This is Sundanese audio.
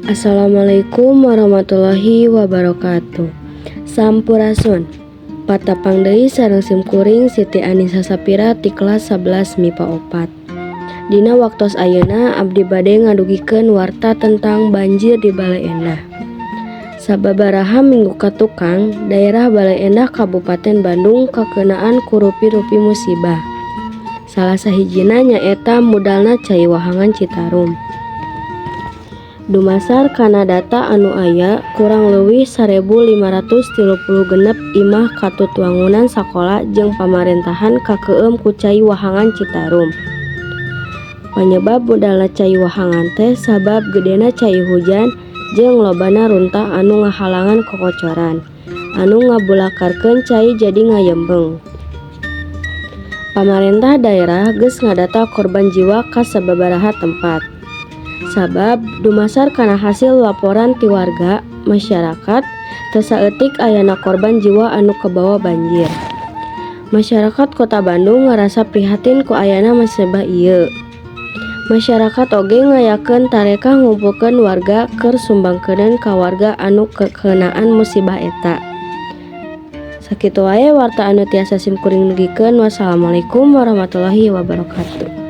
Assalamualaikum warahmatullahi wabarakatuh. Sampurasun. Patepang deui sareng simkuring Siti Anisa Sapira ti kelas 11 MIPA 4. Dina waktos ayeuna abdi bade ngadugikeun warta tentang banjir di Baleendah. Sababaraha minggu katukang, daerah Baleendah, Kabupaten Bandung, kakeunaan ku rupi-rupi musibah. Salah sahijina nyaeta mudalna cai wahangan Citarum. Dumasar kana data anu aya, kurang leuwih 1536 imah katut wangunan sakola jeung pamarentahan kakeueum ku cai wahangan Citarum. Panyebab mudalna cai wahangan teh sabab gedena cai hujan jeung lobana runtah anu ngahalangan kokocoran, anu ngabulakarkeun cai jadi ngayembeng. Pamarentah daerah geus ngadata korban jiwa ka sababaraha tempat. Sabab dumasar kana hasil laporan ti warga masyarakat, teu saeutik ayana korban jiwa anu kabawa banjir. Masyarakat Kota Bandung ngarasa prihatin ku ayana musibah ieu. Masyarakat oge ngayakeun tarekah ngumpulkeun warga keur sumbangkeuneun ka warga anu kakeunaan musibah eta. Sakitu wae warta anu tiasa simkuring dugikeun. Wassalamualaikum warahmatullahi wabarakatuh.